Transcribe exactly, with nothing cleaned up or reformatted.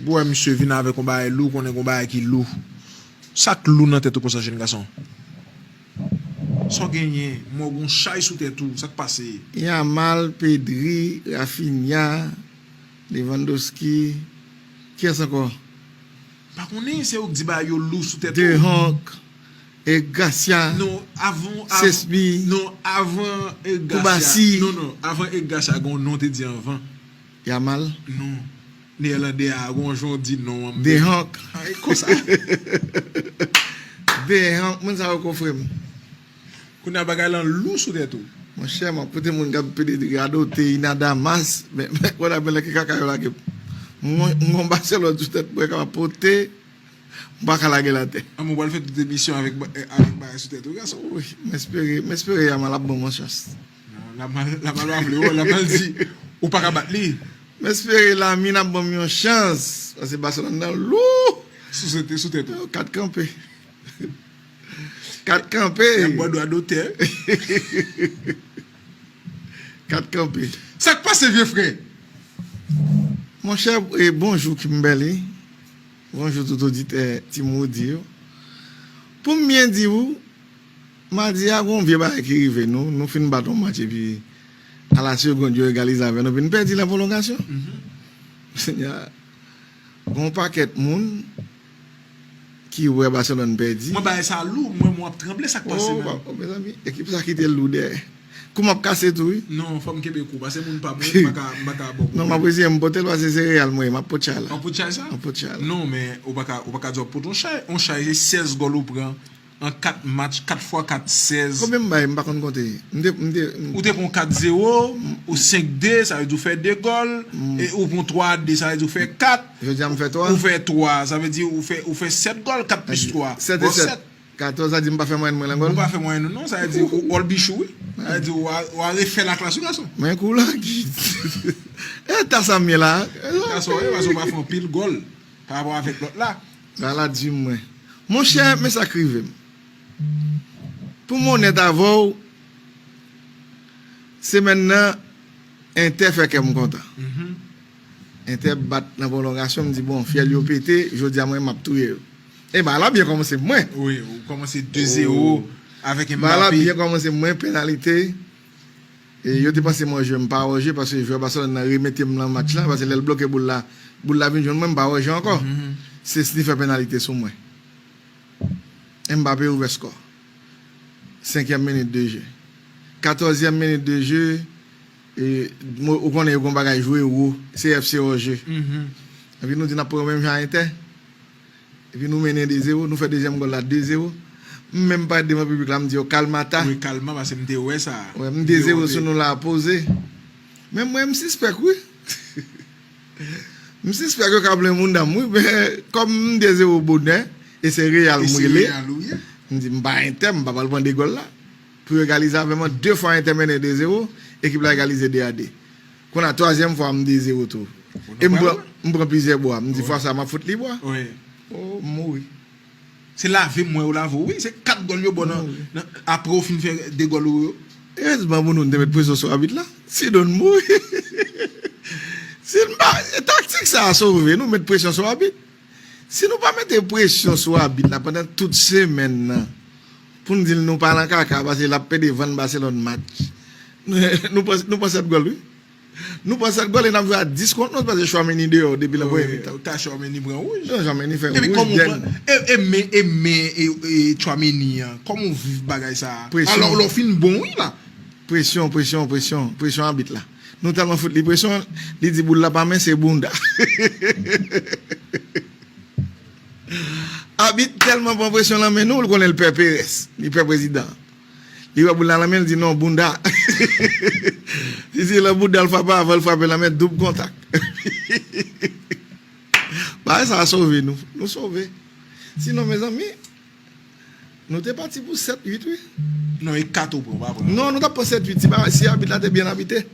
Pou wè misye vin avèk yon bagay lou, konnen yon bagay ki lou. Sa k lou nan tèt ou konsa, jèn gason? Sa w genyen? M wè w gen yon chay sou tèt ou, sa k pase? Yamal, Pedri, Raphinha, Lewandowski, kiyès ankò? M pa konnen, se ou k di bagay yo lou sou tèt ou. De Jong, Eric Garcia, non, avan, avan, Sesbi, non, avan Eric Garcia. Koubasi. Non, non, avan Eric Garcia, gen yon non te di anvan. Yamal? Non. Neyèlandè a, gon jan w di non an, m De Jong. Ay, konsa. De Jong, moun sa yo kofre m. Kounye a bagay lan lou sou tèt ou. Monchè, m ap koute moun k ap pede radote, Ina Damas, men, men, wè la, men lè ki kaka yo lage. M, m gon Barcelone sou tèt mwen k ap pote, m pa ka lage l atè. An, mwen pral fè tout emisyon avèk ba-, eh, avèk bagay sou tèt ou, gason. Wi, m espere, m espere Yamal ap ban m yon chans. Non, Lamal, Lamal pa vle wè, Lamal di, ou pa ka bat li. M espere Lamine ap ban m yon chans, paske Barcelone nan lou. Sou tèt, sou tèt ou. Yo, kat kanpe. Kat kanpe. Y ap ba w dwa dotè. Kat kanpe. Sa k pase, vye frè? Monchè, e, bonjou Kimberly. Bonjou tout oditè Team Woody yo. Pou m byen di w, madi a, gon vye bagay ki rive nou. Nou fin bat yon match epi a la segonn, yo egalize avè nou, epi n pèdi nan pwolongasyon. Mhm. Senyè, gon pakèt moun ki wè Barcelone pèdi. Mwen, bagay sa lou, mwen, mwen ap tranble, sa k pase, oh, menm? Oh, mezanmi, ekip sa kite l lou dèyè. Kou m ap kase tou, wi. Non, fò m kenbe kou, paske moun pa mwen, m pa ka, m pa ka ba w pwoblèm. Non, m ap eseye m pote l, paske se Real mwen ye, m ap pot chay la. W ap pot chay sa? M ap pot chay la. Non, men ou pa ka, ou pa ka di w ap pot yon chay. Yon chay, se sèz gòl ou pran an kat match, kat fwa kat, sèz. Konbyen m bay? M pa konn konte. M te, m te, m Ou te pran kat zewo, ou senk de, sa vle di w fè de gòl, e ou pran twa de, sa vle di w fè kat. Jodi a m fè twa. Ou fè twa, sa vle di ou fè, ou fè sèt gòl, kat plis twa. Sèt e sèt. Katòz, sa di m pa fè mwayèn mwen nan gòl? Ou pa fè mwayèn ou non, sa vle di ou òl bichou, wi. Sa vle di w a, w a refè laklas, wi, gason. Men kou la, Gid. E ta sa m ye la. Gason, wi, paske w pa fè anpil gòl pa rapò avèk lòt la. Gala di mwen. Monchè, men sa k rive m. Pou m onèt avè w, semèn nan, Entè fè kè m kontan. Mhm. Entè bat nan pwolongasyon, m di, bon, fyèl yo pete, jodi a mwen, m ap touye yo. E bagay la byen kòmanse pou mwen. Wi, ou kòmanse de zewo avèk Mbappé. Bagay la byen kòmanse pou mwen, penalite. E yo te panse m an jwe, m pa an jwe, paske jwè Barcelone nan remete m nan match la, paske lè l bloke boul la, boul la vin jwenn mwen, m pa an jwe ankò. Mhm. Szczesny fè penalite sou mwen. Mbappé ouvè skò. Senkyèm minit de je. Katòzyèm minit de je, e, mo-, ou konnen yo gon bagay jwe wo, C F C hors jeu. Mhm. Epi nou di n ap pran menm jan a Entè. Epi nou mennen de zewo, nou fè dezyèm gòl la de zewo. M menm parèt devan piblik la, m di yo, "Kalmata." Wi, kalma, paske m te wè sa. Wè, m de zewo sou nou la poze. Men mwen, m sispèk, wi. M sispèk yo ka plen moun dam, wi. Men kòm m de zewo bonè, e se Real m rele, m di, "M pa Entè, m pa pral pran de gòl la." Pou yo egalize avè m, de fwa Entè mennen de zewo, ekip la egalize de a de. Kounye a, twazyèm fwa, m de zewo tou. E m pran, m pran plizyè bwa. M di, "Fwa sa, m ap fout li bwa." Wi. Oh, m mouri. Se lave m wè yo lave w, wi. Se kat gòl yo ba w nan, nan, apre w fin fè de gòl ou yo. Erezman pou nou, n te met presyon sou abit la. Sinon, n mouri. Si n pa, taktik sa a sove nou, met presyon sou abit. Si nou pa mete presyon sou abit la pandan tout semèn nan, pou n di l nou pa nan kaka, paske l ap pede vann Barcelone match. Nou pran, nou pran sèt gòl, wi. Nou pran sèt gòl e n ap jwe a dis kont nou, paske Tchouaméni deyò depi nan premye mitan. Wi, ta Tchouaméni pran wouj. Non, Tchouaméni fè wouj dèn. E, e men, e men, e, e Tchouaméni an, kòman w viv bagay sa a? Presyon. Alò, lè w fin bon, wi, la. Presyon, presyon, presyon, presyon abit la. Nou tèlman fout li presyon, li di boul la pa men, se bounda. Abit tèlman pran presyon nan men nou, l konnen l pè Perez, li pè prezidan. Li wè boul la nan men, l di, "Non, bounda." Li di, "Lè bounda l frape avan, l frape nan men, doub kontak." Bagay sa a sove nou. Nou sove. Sinon, mezanmi, nou te pati pou sèt uit, wi. Non, e kat ou pran, ou pa pran. Non, nou t ap pran sèt uit, si pa, si abit la te byen abite.